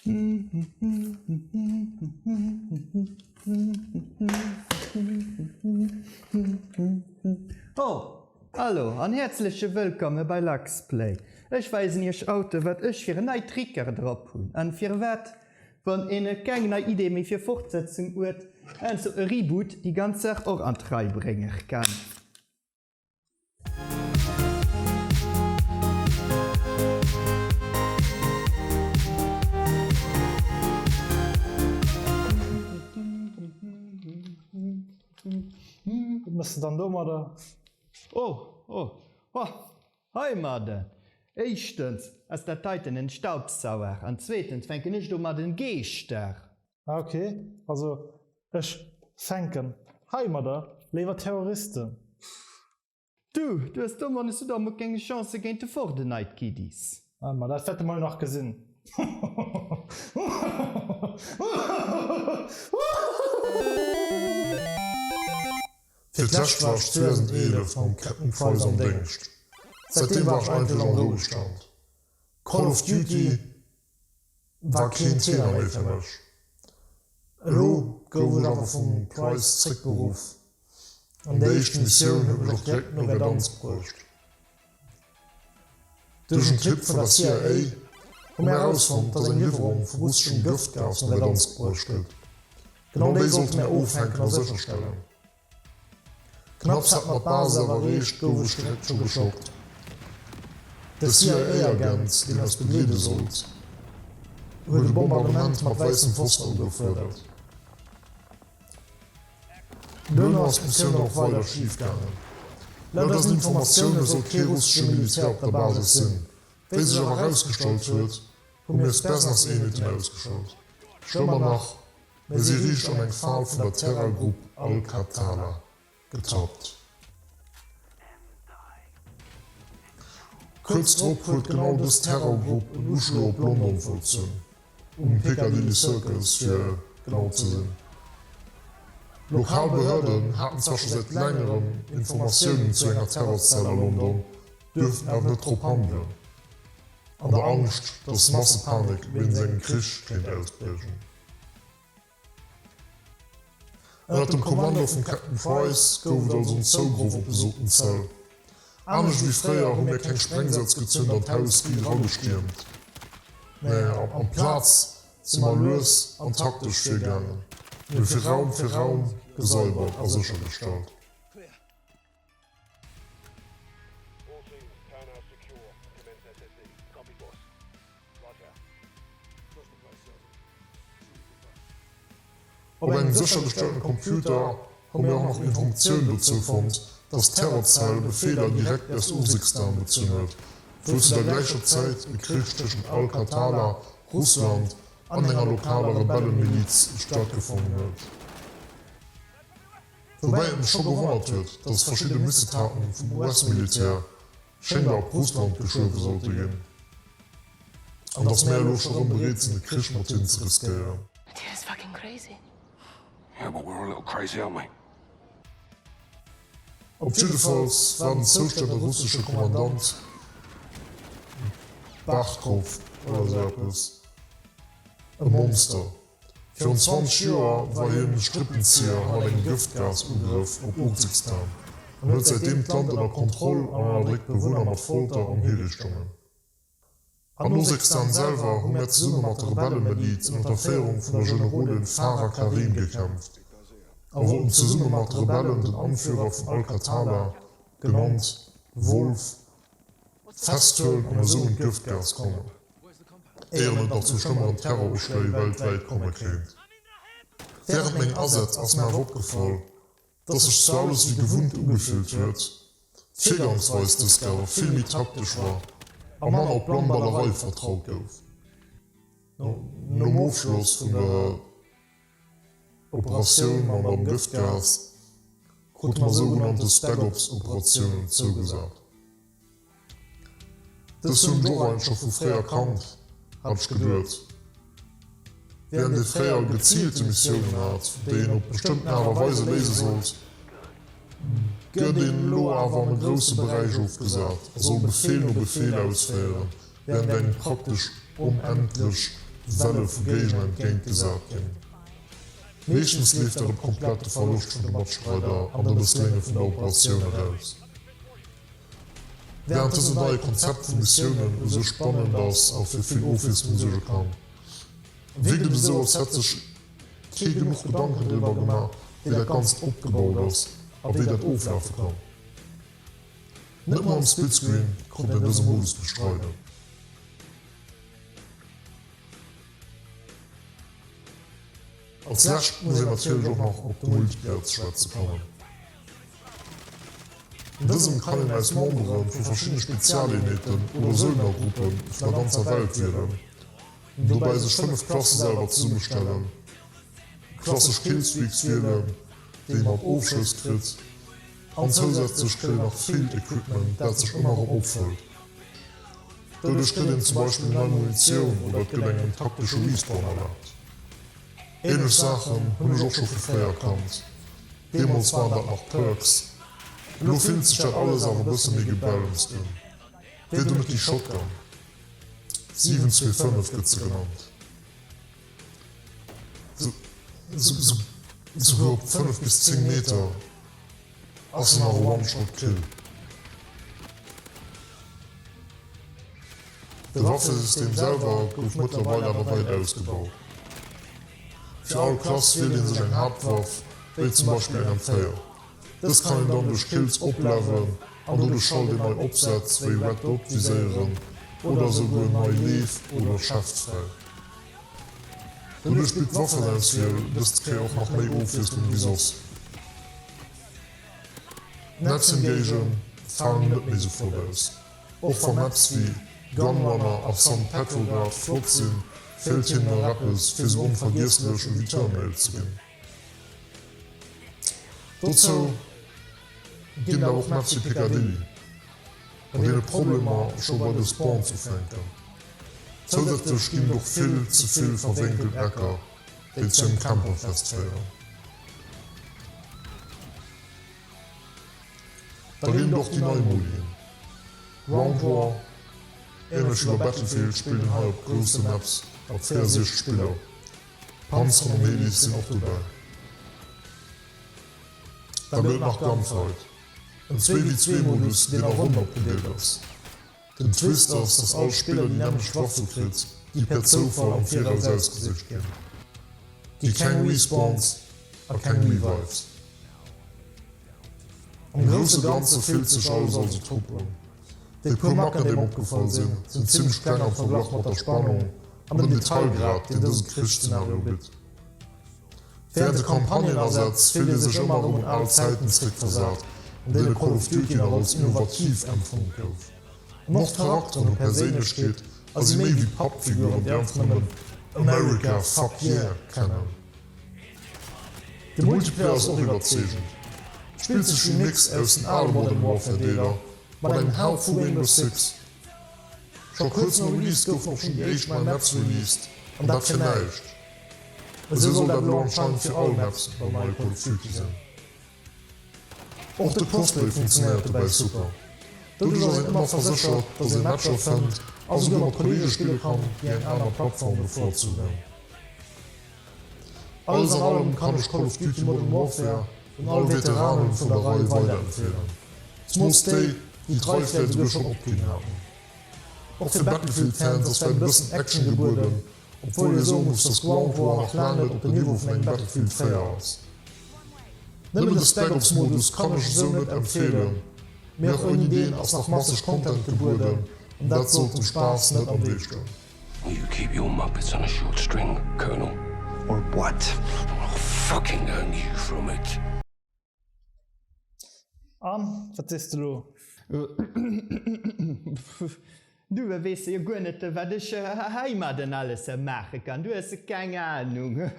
Oh, hallo an häerzleche Wëllkomme bei Luxplay. Ech weisen iech haut wat ech fir nei Tricker drop hunn an firwat wann een keng nei Idee méi fir Fortsetzung huet, en sou e Reboot déi ganz Saach och an d'Rei brénge kann. Wat mëss de dann domadder? Oh, oh, oh, heimadden! Éischtens ass dat heiten en Staubsauer an zweetens fänken ech domadden Geeschter. Ah ok, also ech fänken heimadder léiwer Terroristen. Du, du hues domadden hues du da mol keng Chance géint de Fortnite Kiddies. Ah, ma dat wäerte mer jo nach gesinn. Fir d'lescht war ech 2011 mam Captain Price am Déngscht. Säitdeem war ech eigentlech am Rouestand. Call of Duty war keen Thema méi fir mech. Elo gouf ech awer vum Price zréckberuff an déi éischt Missioun huet mech och direkt no Verdansk bruecht. Duerch en Tipp vun der CIA hu mir erausfonnt, dass eng Liwwerung vu russeschem Gëftgas no Verdansk bruecht gëtt. Genau déi sollte mir ofhänken a sécherstellen. Knapps hat mer d'Base awer erreecht, gouf ech direkt scho geschockt. De CIA-Agent, deen eis begleede sollt, huet e Bombardement mat wäissem Phosphor ugefuerdert. Duerno ass d'Missioun och weider schif gaangen. Laut eisen Informatioune sollt kee russesche Militär op der Basis sinn. Wéi sech awer erausgestallt huet, hu mir Spetsnaz-Eenheeten ausgeschalt. Schlëmmer nach, Mir si riicht an eng Fal vun der Terrorgrupp Al-Qatala getappt. Kuerz drop huet genau dës Terrorgrupp en Uschlo op London vollzunn, um Piccadilly Circus fir genau ze sinn. Lokal Behörden haten zwar scho säit längerem Informatiounen zu enger Terrorzell a London, duerften awer net drop handelen, an der Angscht, datt Massepanik wéinst engem Krich kéint ausbriechen. Ënnert dem Kommando vum Captain Price gouf et also en Zougrëff op besoten Zell. Anescht ewéi fréier hu mir keng Sprengsätz gezünd an d'Haus gitt eragestiermt, mä amplaz si mer lues an taktesch virgaangen. Mir hu fir Raum fir Raum gesäubert a séchergestallt. Op engem séchergestellten Computer hu mir och nach Informatioun dozou fonnt, dass d'Terrorzell Befeeler direkt aus Urzikstan bezunn huet, wou zu der gläicher Zäit e Krich tëschent Al-Qatala, Russland an enger lokaler Rebellemiliz stattgefonnt huet. Woubäi et mech scho gewonnert huet, dass verschidde Missetaten vum US-Militär schéinbar op Russland geschuewe sollte ginn, an dass mär elo scho rëm bereet sinn e Krich mat hinnen ze riskéieren. Op jiddefalls war den zoustännege russesche Kommandant Barkow oder sou eppes e Monster. Virun 20 Joer war hien Strippenzieher hannert engem Gëftgas-Ugrëff op Urzikstan an huet säitdeem d'Land ënner Kontroll an ënnerdréckt d'Bewunner mat Folter an Hiriichtungen. An Urzikstan selwer hu mär zesumme mat der Rebellemiliz ënner der Féierung vun der Generolin Farah Karim gekämpft a wollten zesumme mat de Rebellen den Anführer vun Al-Qatala, genannt Wolf, festhuelen an esou un d'Gëftgas kommen, éieren et nach zu schlëmmeren Terroruschléi weltwäit komme kéint. Wärend mengen Asätz ass mer awer opgefall, dass sech zwar alles wéi gewunnt ugefillt huet, d'Virgangsweis dëst awer vill méi taktesch war a manner op blann Ballerei vertraut gouf. Nom Ofschloss vun der Operatioun mam Gëftgas krute mer sougenannte Spec-Ops-Operatiounen zougesat. Dës hunn ech och eigentlech scho vu fréier kannt, hat ech geduet. Während ee fréier geziilte Missiounen hat, déi een op bestëmmten Aart a Weise léise sollt, gëtt een elo awer an e grousse Beräich ofgesat a soll Befeel no Befeel ausféieren, während engem praktesch onendlech. Welle vu Géigner entgéint gesat ginn. Meeschtens leeft dat op komplette Verloscht vun de Matstreider an der Mësslénge vun der Operatioun eraus. Wärend dësem neie Konzept vu Missiounen u sech spannend ass a fir vill Ofwiesslung suerge kann, wierkt et esou, als hätt sech kee genuch Gedanken driwwer gemaach, wéi dat Ganzt opgebaut ass a wéi dat oflafe kann. Net mol am Splitscreen konnt een dëse Modus bestreiden. Als lescht muss een natierlech och nach op de Multiplayer ze schwätze kommen. An dësem kann een aus Membere vu verschiddene Spezialeenheeten oder Söldnergruppe vun der ganzer Welt wielen an dobäi sech 5 Klasse selwer zesummestellen, klassesch Killstreaks wielen, déi ee mat Ofschëss kritt an zousätzlech kritt een nach Field Equipment, dat sech ëmmer erëm opfëllt. Doduerch kritt een zum Beispill nei Munitioun oder et gëtt engem en taktesche Respawn erlaabt. Ähnlech Saachen hunn ech och scho vu fréier kannt, deemools waren dat nach Perks. Elo fillt sech dat alles awer e bësse méi gebalanced un. Wier do net déi Shotgun? 725 gëtt se genannt. Souguer op 5 bis 10 Meter ass se nach e One-Shot-Kill. De Waffesystem selwer gouf mëttlerweil awer wäit ausgebaut. Fir all Klass wielt een sech eng Haaptwaff, wéi zum Beispill eng M4. Dës kann een dann duerch Kills oplevelen an doduerch schalt een nei Opsätz wéi Red Dot Viséieren oder esouguer nei Leef oder Schäft fräi. Doduerch bitt d'Waffenauswiel dëst Kéier och nach méi Ofwiesslung wéi soss. D'Maps hingéigen falen net méi sou flott aus. Och wa Maps wéi Gunrunner a San Petrograd flott sinn, feelt hinnen nach eppes fir sou onvergiesslech ewéi Terminal ze ginn. Dozou ginn et awer och Maps wéi Piccadilly, bei deene d'Problemer scho bei de Spawns ufänken. Zousätzlech ginn et och vill ze vill verwénkelt Ecker, déi zu engem Camperfest féieren. Da ginn et och déi nei Modien. Ground War, Ähnlech wéi bei Battlefield spillt een hei op grousse Maps mat 64 Spiller. Panzeren an Helis sinn och dobäi. Da gëtt et nach Gunfight, en Zwee-wéi-Zwee-Modus, deen a Ronnen opgedeelt ass. Den Twist ass, dass all Spiller déi nämmlecht Waffe kritt, déi per Zoufall am Viraus ausgesicht ginn. Gi keng Respawns a keng Revives. Am grousse Ganze fillt sech alles also top un. Déi puer Macken déi mer opgefall sinn, sinn zimmlech kleng am Verglach mat der Spannung an dem Detailgrad deen dëse Krichszenario bitt. Wärend de Campagnenasätz fillt ee sech ëmmer erëm un al Zäiten zeréckversat, an deene Call of Duty nach als innovativ empfonnt gouf. An och d'Charakteren hu Perséinlechkeet a si méi wéi Pappfiguren, déi einfach nëmmen America, fuck yeah kennen. De Multiplayer ass och iwwerzeegend, spillt sech wéi e Mix aus den ale Modern Warfare Deeler mat engem Hauch vu Rainbow Six. Scho kuerz no Release goufen och schonn déi éischt nei Maps released, an dat fir näischt. Esou soll dat elo anscheinend fir all Maps beim neie Call of Duty sinn. Och de Crossplay funktionéiert dobäi super. Doduerch ass een ëmmer verséchert, dass ee Matcher fënnt a souguer mat Kolleege spille kann, déi eng aner Plattform bevorzugen. Alles an allem kann ech Call of Duty Modern Warfare un all Veteranen vun der Rei weiderempfeelen, zumools déi, déi d'Rei vläit esouguer schonn opginn haten. Och fir Battlefield-Fans ass vläit e bëssen Action gebueden, Obwuel ee soe muss, dass Ground War nach laang net op den Niveau vun engem Battlefield 4 ass. Nëmmen de Spec Ops Modus kann ech esou net empfeelen, mee och ouni deen ass nach masseg Content gebueden an dat sollt dem Spaass net am Wee stoen. You keep your muppets on a short string, Colonel. Or what? I'll fucking hang you from it. An, wat sees de lo? Du weess jo guer net, wat ech heimadden alles maache kann. Du hues keng Ahnung.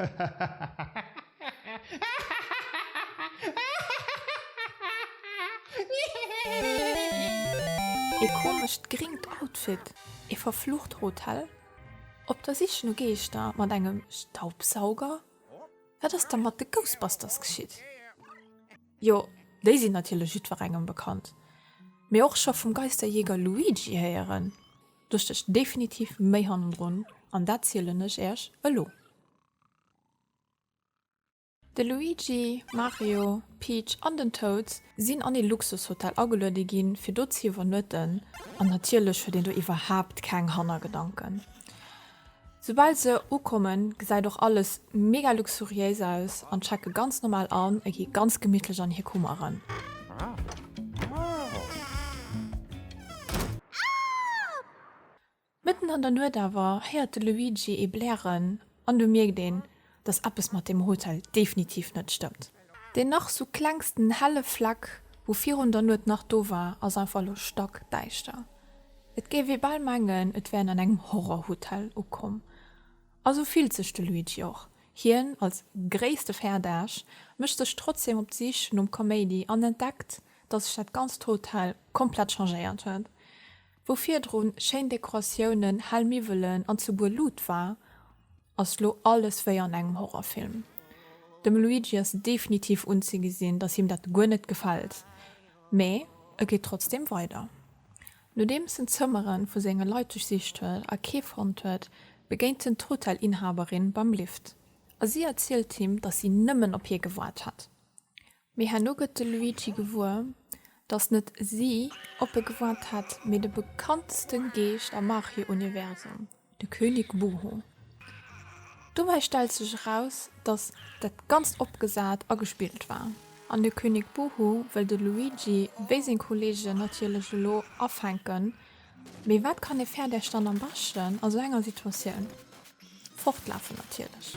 Ee komescht gringt Outfit, ee verflucht Hotel, op der Sich no Geeschter mat engem Staubsauger? Wat ass da mat de Ghostbusters geschitt? Jo, déi sinn natierlech jiddwerengem bekannt, mee och scho vum Geisterjäger Luigi héieren? Do stécht definitiv méi hannendrun. An dat zielen ech Äech elo. De Luigi, Mario, Peach an den Toad sinn an ee Luxushotel ageluede ginn, fir do ze iwwernuetten. An natierlech huet een do iwwerhaapt keng Hannergedanken. Soubal se ukommen, gesäit och alles mega luxuriéis aus an checke ganz normal an a gi ganz gemittlech an hir Kummeren. Mëtten an der Nuet awer héiert de Luigi ee blären an du mierkt een, dass eppes mat deem Hotel definitiv net stëmmt. Deen nach sou klengsten helle Fleck, wou virun der Nuet nach do war, ass einfach elo stackdäischter. Et géif ee bal mengen, et wär een an engem Horrorhotel ukomm. A sou fillt sech de Luigi och. Hien, als gréisste Fäerdaarsch, mécht sech trotzdeem op d'Sich nom Kaméidi an entdeckt, dass sech dat ganzt Hotel komplett changéiert huet. Wou virdrun schéin Dekoratiounen, hell Miwwelen an souguer Luut war, ass lo alles wéi an engem Horrorfilm. Dem Luigi ass definitiv unzegesinn, dass him dat guer net gefält, mee e geet trotzdeem weider. Nodeems en d'Zëmmere vu senge Leit duerchsicht huet a kee fonnt huet, begéint en d'Hotelinhaberin beim Lift a si erzielt him, dass si nëmmen op hie gewaart hätt. Mee herno gëtt de Luigi gewuer, dass net si op e gewaart hätt, mee de bekannteste Geescht am Mario-Universum, de König Buhu. Dobäi stellt sech eraus, dass dat Ganzt opgesat a gespillt war. An de König Buhu wëll de Luigi wéi seng Kolleegen natierlech elo afänken, Mee wat kann ee Fäerdeg dann am beschten a sou enger Situatioun? Fortlafen natierlech.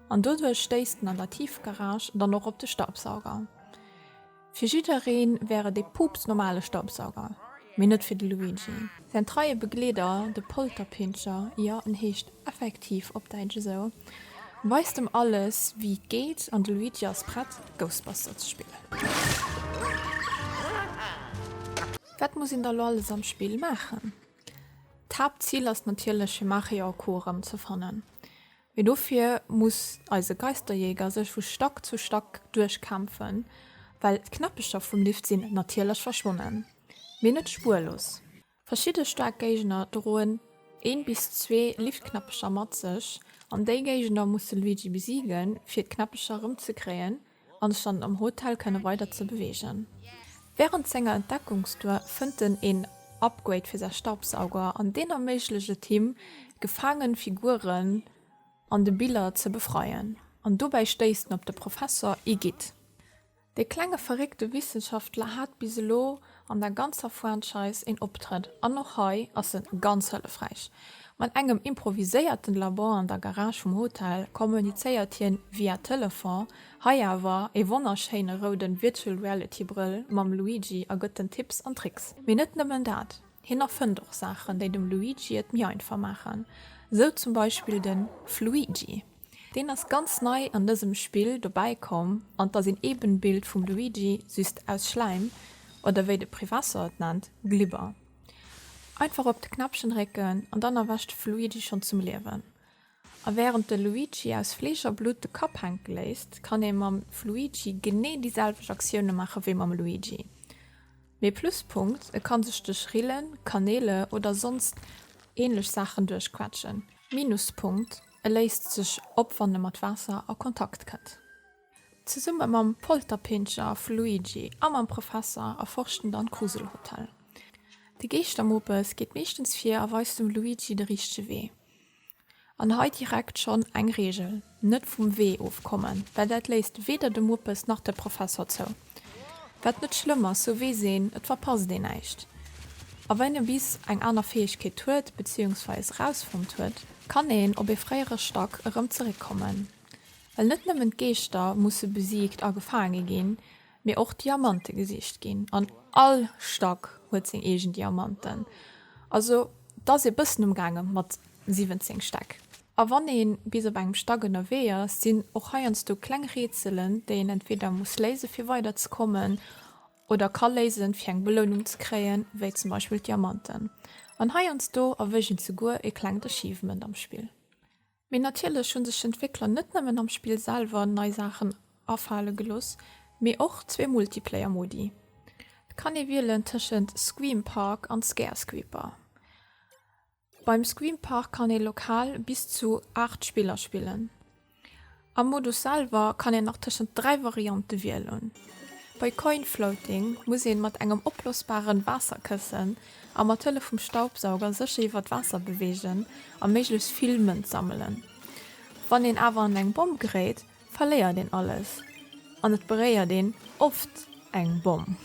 An doduerch stéisst en an der Tiefgarage dann och op de Staubsauger. Fir jidderee wär et ee puupsnormale Staubsauger, mee net fir de Luigi. Säin treie Begleeder, de Polterpinscher, jo en heescht effektiv op Däitsch esou, weist em alles wéi et geet an de Luigi ass prett Ghostbuster ze spillen. Wat muss een da lo alles am Spill maachen? D'Haaptzil ass natierlech fir Mario a Co erëm ze fannen. Mee dofir muss eise Geisterjäger sech vu Stack zu Stack duerchkämpfen, well d'Knäppecher vum Lift sinn natierlech verschwonnen, mee net spuerlos. Verschidde staark Géigner droen een bis zwee Liftknäppecher mat sech an déi Géigner muss de Luigi besiegen, fir d'Knäppecher erëmzekréien an sech dann am Hotel kënne weider ze beweegen. Wärend senger Entdeckungstour fënnt en een Upgrade fir säi Staubsauger an deen erméiglecht et him, gefaangen Figuren an de Biller ze befreien an dobäi stéisst en op de Professor Igitt. Dee klenge verréckte Wissenschaftler hat bis elo an der ganzer Franchise een Optrëtt an och hei ass en ganz hëllefräich. Mat engem improviséierten Labor an der Garage vum Hotel kommunizéiert hien via Telefon, hei awer ee wonnerschéine rouden Virtual Reality Brëll, mam Luigi a gëtt en Tipps an Tricks. Mee net nëmmen dat, hien erfënnt och Saachen déi dem Luigi et méi einfach maachen, sou zum Beispill den Fluigi. Deen ass ganz nei an dësem Spill dobäi komm an 't ass een Ebenbild vum Luigi, just aus Schläim, oder wéi de Privessor et nennt, Glibber. Einfach op de Knäppchen drécken an dann erwächt de Fluigi schonn zum Liewen. A wärend de Luigi aus Fleesch a Blutt de Kapp hänke léisst, kann ee mam Fluigi genee déi selwecht Aktioune maache wéi mam Luigi. Mee Pluspunkt, e kann sech duerch Rillen, Kanäle oder sonst ähnlech Saachen duerchquetschen. Minuspunkt, E léisst sech op wann e mat Waasser a Kontakt kënnt. Zesumme mam Polterpinscher Fluigi a mam Professer erforscht en dann d'Gruselhotel. De Geeschtermuppes geet meeschtens vir a weist dem Luigi de richtege Wee. An hei direkt schonn eng Reegel, net vum Wee ofkommen, well dat léisst weder de Muppes nach de Professor zou. Wat net schlëmm ass, sou weess een, et verpasst een näischt. A wenn e bis eng aner Fäegkeet huet, beziehungsweis erausfonnt huet, kann een op ee fréiere Stack erëm zeréckkommen. Well net nëmmen d'Geeschter musse besiegt a gefaange ginn, mee och d'Diamante gesicht ginn. An all Stack huet seng eegen Diamanten. Also 't ass ee bëssen umgaange mat 17 Stäck. A wann ee bis op engem Stack ënnerwee ass, sinn och heiansdo kleng Rätselen, déi een entweder muss léise fir weider ze kommen oder ka léisen fir eng Belounung ze kréien, wéi zum Beispill d'Diamanten. An heiansdo erwëscht een zeguer e klengt Achievement am Spill. Mee natierlech hu sech d'Entwéckler net nëmmen am Spill selwer nei Saachen afale gelooss, mee och zwee Multiplayer-Modi. Et kann ee wielen tëschent Scream Park an Scare Sweeper. Beim Scream Park kann ee lokal bis zu 8 Spiller spillen. Am Modus selwer kann een nach tëschent 3 Variante wielen. Bei Coin Floating muss een mat engem opblosbaren Waasserkëssen a mat Hëllef vum Staubsauger sécher iwwer d'Waasser beweegen a méiglechst vill Mënz sammelen. Wann een awer an eng Bomm geréit, verléiert een alles an et beréiert een oft eng Bomm.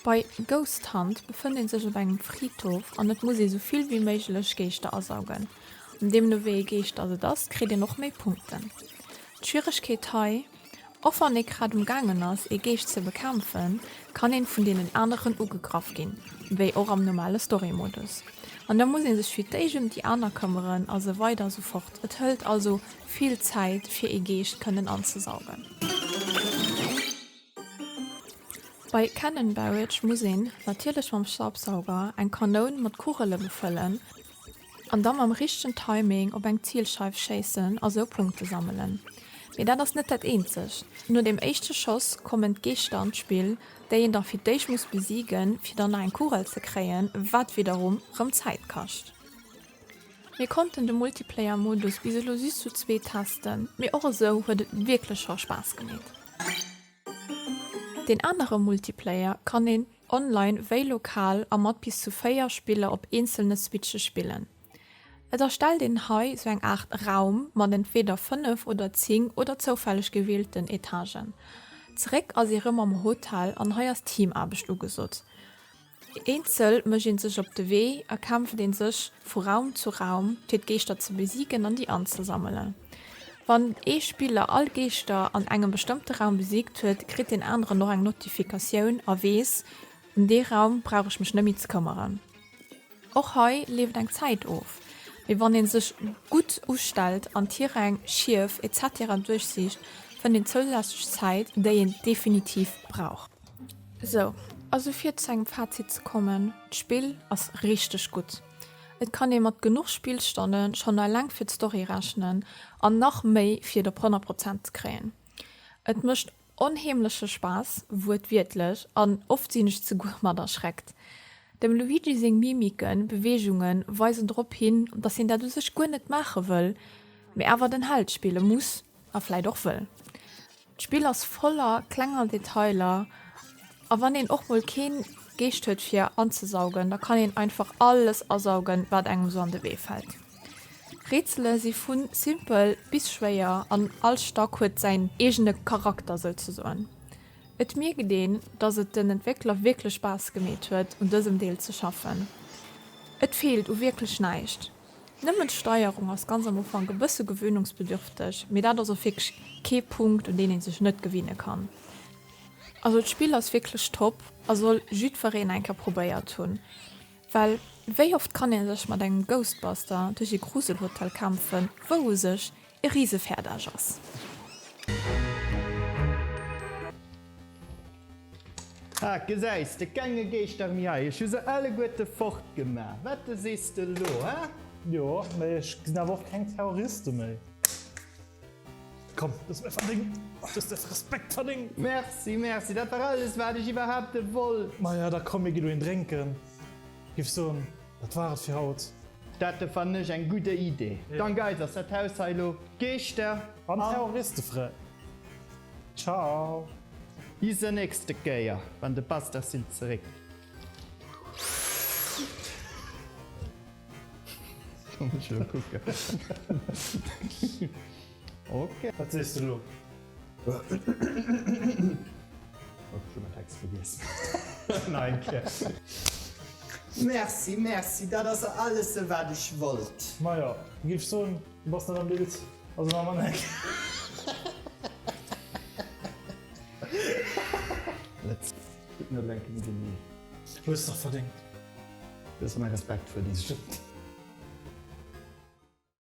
Bei Ghost Hunt befënnt een sech op engem Fridhof an et muss ee sou vill wéi méiglech Geeschter asaugen. An deemno wéi ee Geescht dass et ass, kritt een och méi Punkten. D'Schwieregkeet hei, Och wann ee grad um gaangen ass ee Geescht ze bekämpfen, kann een vun deenen aneren ugegraff ginn, wéi och am normale Story-Modus. An da muss ee sech fir d'éischt ëm déi aner këmmeren a sou weider a sou fort. Et hëlt also vill Zäit fir ee Geescht kënnen anzesaugen. Bei Cannon Barrage muss een, natierlech mam Staubsauger, eng Kanoun mat Kugele befëllen an da mam richtegen Timing op eng Zielscheif schéissen a sou Punkte sammelen. Mee dat ass net dat eenzegt, no dem éischte Schoss kommen d'Geeschter an d'Spill, déi een da fir d'éischt muss besiegen, fir dann nach eng Kugel ze kréien, wat widderum rëm Zäit kascht. Mir konnten de Multiplayer Modus bis elo just zu zweet testen, mee och esou huet et wierklech scho Spaass gemeet. Deen anere Multiplayer kann een online wéi lokal a mat bis zu 4 Spiller op eenzelne Switche spillen. Et erstellt een hei sou eng Aart Raum mat entweder 5 oder 10 oder zoufälleg gewielten Etagen. Zeréck ass ee rëm am Hotel an hei ass Teamaarbecht ugesot. Eenzel mécht een sech op de Wee a kämpft een sech vu Raum zu Raum fir d'Geeschter ze besiegen an déi anzesammelen. Wann ee Spiller all Geeschter an engem bestëmmte Raum besiegt huet, kritt deen aneren och eng Notifikatioun a weess, Ëm dee Raum brauch ech mech net méi ze këmmeren. Och hei leeft eng Zäit of, mee wann een sech gutt ustellt an Tiräng, Schief etc duerchsicht, fënnt een zousätzlech Zäit, déi een definitiv brauch. Sou, also fir zu engem Fazit ze kommen, d'Spill ass richteg gutt. Et kann ee mat genuch Spillstonne schonn eleng fir d'Story rechnen an nach méi fir et op 100 Prozent ze kréien. Et mécht onheemleche Spaass, wuertwiertlech, an oft sinn ech zeguer mat erschreckt. Dem Luigi seng Mimiken, Beweegungen weisen drop hin, dass hien dat u sech guer net maache wëll, mee awer den Held spille muss a vläit och wëll. D'Spill ass voller klenger Detailer a wann een och mol keen Geescht huet fir anzesaugen, da kann een einfach alles asaugen wat engem sou an de Wee fällt. Rätsele si vu simpel bis schwéier an all Stack huet säin eegene Charakter souzesoen. Et mierkt een, dass et den Entwéckler wierklech Spaass gemeet huet un dësem Deel ze schaffen. Et feelt u wierklech näischt. Nëmmen d'Steierung ass ganz am Ufank e bësse gewöhnungsbedürfteg, mee dat ass och wierklech kee Punkt un deen een sech net gewinne kann. Also d'Spill ass wierklech top a soll jiddwereen eng Kéier probéiert hunn, well wéi oft kann ee sech mat engem Ghostbuster duerch ee Gruselhotel kämpfen, wou u sech e rise Fäerdeg ass. Ah, gesäis de, kenge Geeschter méi hei. Ech hu se alleguerte fortgemaach. Wat sees de elo, he? Jo, mee ech gesinn awer och keng Terroriste méi. Komm, du hues mir verdéngt. Du hues dës Respekt verdéngt. Merci, merci, dat war alles, wat ech iwwerhaapt wollt. Maja, da komm, mir gi lo een drénken. Giff soen, dat war et fir haut. Dat fannen ech eng gudde Idee. Dank eis ass dat Haus hei elo Geeschter an Terroristefräi. Ciao. Bis e nächste Kéier, wann de Basters sinn zeréck. Komm ech elo kucken. Ok. Wat sees de elo? Oh, ech hu mäin Text vergiess. Nach eng Kéier. Merci, merci, dat ass alles wat ech wollt. Majo, giff soen, du bass net am Bild. Also nach mal eng. Let's net lenken genee. Hues dach verdéngt. Du hues mäi Respekt verdéngt. Stimmt.